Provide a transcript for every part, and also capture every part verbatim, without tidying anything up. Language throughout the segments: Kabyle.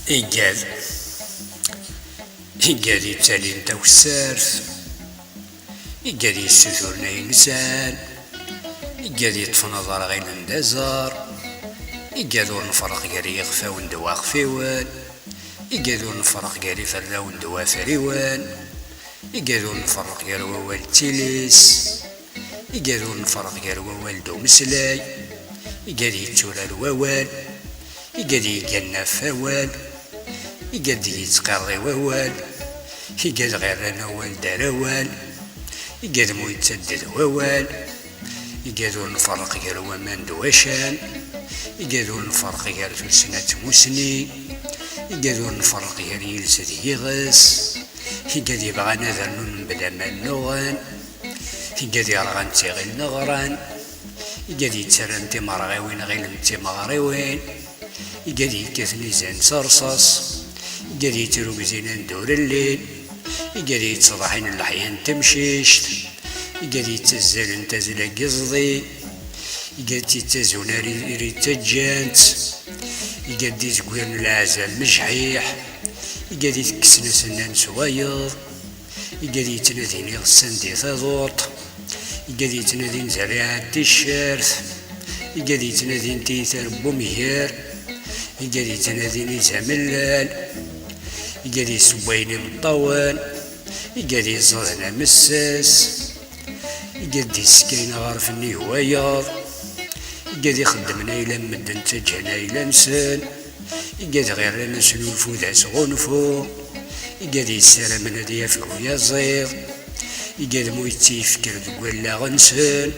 Igad. Igad yettalin takessart. Igad yessuturen ayen sɛan. Igad yeṭṭfen aḍar ɣilen d aẓar. Igad ur nferreq gar yixfawen d waxfiwen. Igad ur nferreq gar iferrawen d wafriwen. Igad ur nferreq gar wawal d tilis. Igad ur nferreq gar wawal d umeslay. Igad yetturar wawal. Igad yeggan ɣef wawal. Igad yettqirri wawal. Igad ɣirran awal d arawal. Igad mu yettadded wawal. Igad ur nferreq gar waman d wacan. Igad ur nferreq gar tussna d tmusni. Igad ur nferreq gar yiles d yiɣes. Igad yebɣan ad rnun mebla ma nnuɣen. Igad yerɣan d tiɣil neɣran. Igad yettarran timerɣiwin ɣilen d timeɣriwin. Igad yekkaten izan s rrṣaṣ. Igad yettrugzin anda ur llin. Igad yettḍaḥin leḥya n temcict. Igad yettazzalen tazzla n yiẓḍi. Igad tt-yettazun ar i-, ar i ttaǧǧant. Igad d-izegwiren leɛzam mejḥiḥ. Igad itekksen asennan s wayeḍ. Igad yettnadin iɣessan di taduṭ. Igad yettnadin zerriɛa n ticcert. Igad yettnadin tiyitar n wemger. Igad yettnadin izamellal. Igad yessewwayen imeṭṭawen. Igad yeẓẓaden amessas. Igad d-iskayen aɣref nnig wayeḍ. Igad ixeddmen ayla n medden ttaǧǧan ayla-nsen. Igad ɣirran asnulfu d asɣunfu. Igad yessaramen ad yafeg uyaziḍ. Igad mu yettiyefker deg wallaɣ-nsen.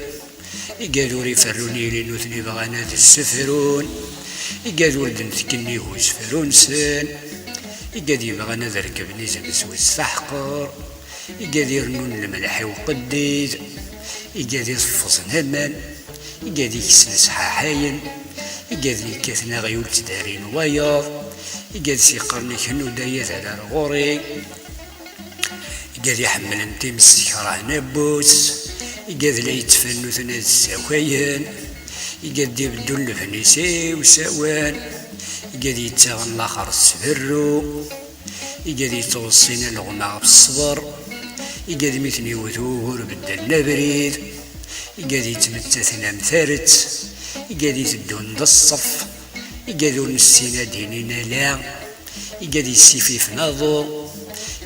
Igad ur iferrun yili nutni bɣan ad ssefrun. Igad ur d-ntekken nnig usefru-nsen. Igad yebɣan ad rekben izem s wis taḥqer. Igad irennun lemleḥ i uqeddid. Igad iḍeffẓen aman. Igad iksen sḥaḥayen. Igad yekkaten aɣyul ttdarin wayeḍ. Igad s-yeqqaren ikennu-d ay adal ar ɣur-i. Igad iḥemmlen times kerhen abus. Igad la yettfannuten ad ssakayen. Igad d-ibeddun lebni s iwsawen. Igad yettaɣen laxert s berru. Igad yettweṣṣin alɣem ɣef ṣṣber. Igad mi ten-iwet wugur beddlen abrid. Igad yettmettaten am taret. Igad iteddun d ṣṣef. Igad ur nessin ad d-inin ala. Igad yessififen aḍu.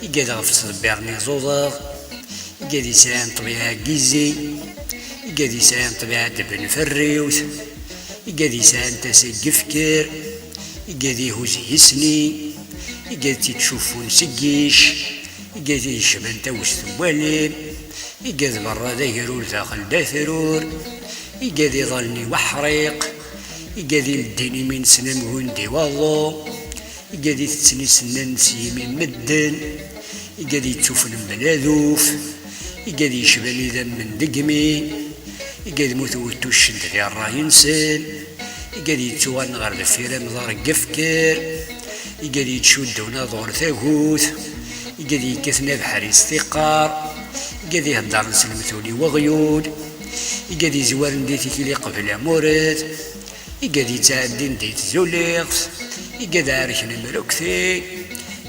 Igad ɣef ttḍebbiren iẓudaɣ. Igad yesɛan ṭṭbiɛa n yizi. Igad yesɛan ṭṭbiɛa n tbenferriwt. Igad yesɛan tasa n yifker. Igad ihuz yisni. Igad tt-ittcuffun seg yic. Igad yecban tawest n walim. Igad berra d agrur daxel d atrur. Igad iḍallen i weḥriq. Igad ileddin imi-nsen amgun d i waḍu. Igad itetten isennan s yimi n medden. Igad yettuflen bla aduf. Igad yecban idammen deg imi. Igad mu tewwet tuccent di ṛṛay-nsen. Igad yettuɣalen ɣer deffir amḍar n yifker. Igad yettcuddun aḍu ar tagut. Igad yekkaten abeḥri s tiqqar. Igad iheddren s lemtul i weɣyul. Igad izwaren di tikli qbel amurad. Igad yettɛeddin di tzuliɣt. Igad ɛerken amrukti.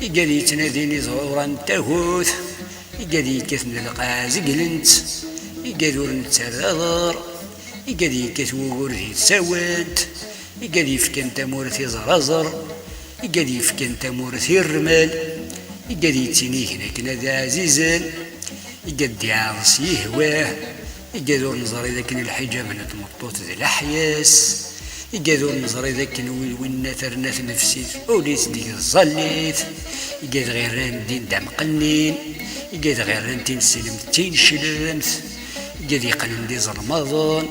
Igad yettnadin iẓuran n tagut. Igad yekkaten lqaɛa zeglen-tt. Igad ur nettarra aḍar. Igad yekkat wugur di tsawant. Igad yefkan tamurt i ẓraẓer. Igad yefkan tamurt i rrmel. Igad yettinigen akken ad ɛzizen. Igad d-iɛreṣ yihwah. Igad ur neẓri d akken lḥiǧab n tmeṭṭut d leḥya-s. Igad ur neẓri d akken wi-, winna terna tnefsit ul-is deg tẓallit. Igad ɣirran ddin d amqennin. Igad ɣirran tineslemt d tineclemt. Igad yeqqnen d iẓelmaḍen.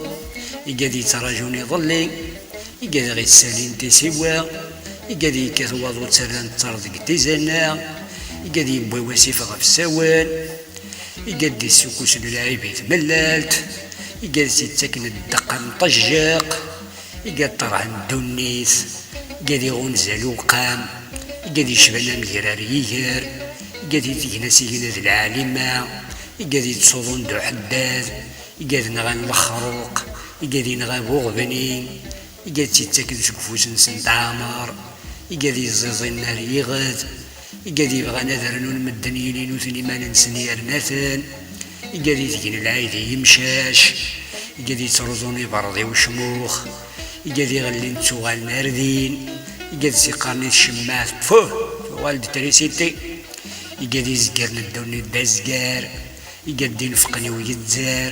Igad yettrajun iḍelli. Igad ɣ-issalin tisiwa. Igad yekkat waḍu ttarran ttar deg tizanna. Igad yewwi wasif ɣef ssawen. Igad d-issukkusen lɛib i tmellalt. Igad s-ittaken ddeqq am ṭejjaq. Igad ṭerhen ddunit. Igad iɣunza lewqam. Igad yecban amger ar yiger. Igad itegna s igna d lɛalima. Igad yettsuḍun d uḥeddad. Igad nɣan lexruq. Igad inɣa buɣbni. Igad tt-ittaken seg ufus-nsen tɛamar. Igad yeẓẓiẓinen ar yiɣed, igad yebɣan ad rnun medden yili nutni iman-nsen yerna-ten, igad itgen lɛid i yimcac, igad yettruẓun iberḍ i ucmux, igad iɣellin ttuɣalen ar din, igad s-iqqaren i tcemmaɛt, pfuh, tuɣal-d trisiti, igad izegren ddunit d azgar, igad d-inefqen i uyezzar,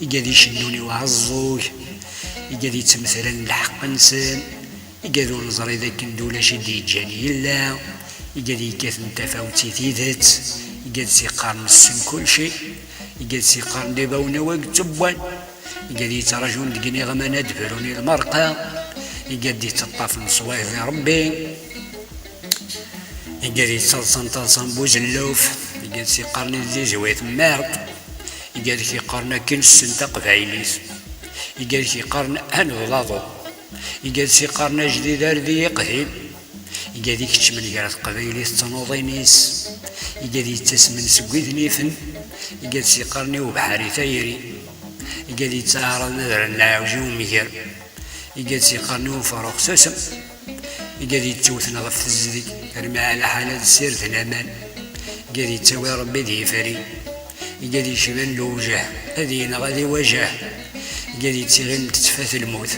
igad icennun i uɛeẓẓug, igad yettmetren lḥeqq-nsen, igad ur neẓri d akken d ulac i d-yeǧǧan yella, igad yekkaten tafawet i tidet, igad s-iqqaren nessen kulci, igad s-iqqaren d ibawen awag ttewwan, igad yettraǧun deg iniɣman ad d-brun i lmerqa, igad d-yetteṭṭafen s wayeḍ i Rebbi. Igad yettaḍsan taḍsa n buzelluf, igad s-iqqaren i tizizwit merde, igad k-iqqaren akken ssen taqbaylit, igad k-iqqaren ad neblaḍu, igad s-iqqaren ajdid ar di iqdim, igad ikeččmen gar teqbaylit d tnuḍin-is, igad yettasmen seg wid nifen, igad s-iqqaren i ubeḥri tayri, igad yettaɛraḍen ad rren leɛwj i umger. Igad s-iqqaren i ufrux susem, igad yettewten ɣef tezdeg armi ɛla ḥal ad ssirden aman, igad yettawi Rebbi d yifri, igad yecban lewjah ad yenɣ ad iwajah, igad yettiɣil n tettfat lmut,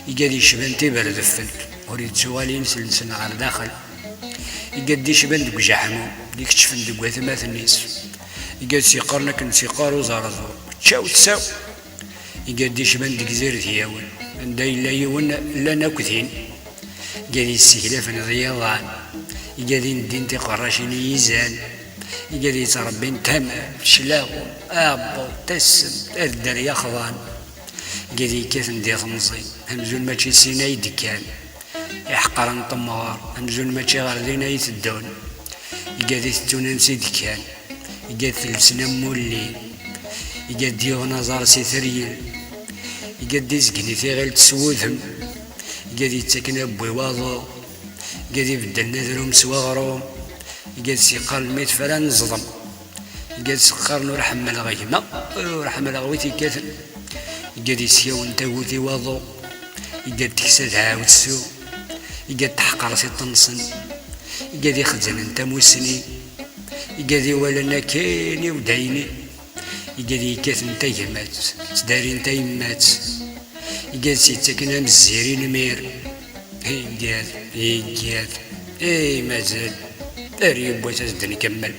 igad yecban tiberdeffelt ur yettuɣal inselsen ɣer daxel, igad d-icban deg ujaḥmu d-ikeččfen deg watmaten-is, igad s-iqqaren akken s-iqqar uẓerẓur ččaw tsaw. Igad d-icban deg ziret yawen, anda yella yiwen llan akk din. Igad yesseglafen d yiḍan, igad indin tiqerracin i yizan, igad yettrebbin tamart, claɣu, aɛebbuḍ, tassemt, ar dderya xḍan. Igad yekkaten di temẓi, amzun mačči sin ay d-kkan. Iḥeqran n temɣer, amzun mačči ɣer din ay teddun. Igad itettun ansi d-kkan. Igad telsen am wulli, igad d-yuɣen aẓar si teryel, igad d-izgen i tiɣilt s wudem, igad yettaken abbu i waḍu, igad ibeddlen adrum s weɣrum, igad s-yeqqaren mi tefra neẓḍem, igad s-qqaren ur ḥemmleɣ gma, ur ḥemmleɣ wi t-ikkaten, igad yeskawen tagut i waḍu, igad teksa dɛawessu, igad teḥqer tiṭ-nsen, igad ixezznen tamussni, igad iwalan akken i udayni, igad yekkaten tagmat ttdarin tayemmat, igad s-yettaken am zzir i lmir. Igad, igad, ay mazal, ar yiwwas ad s-d-nkemmel.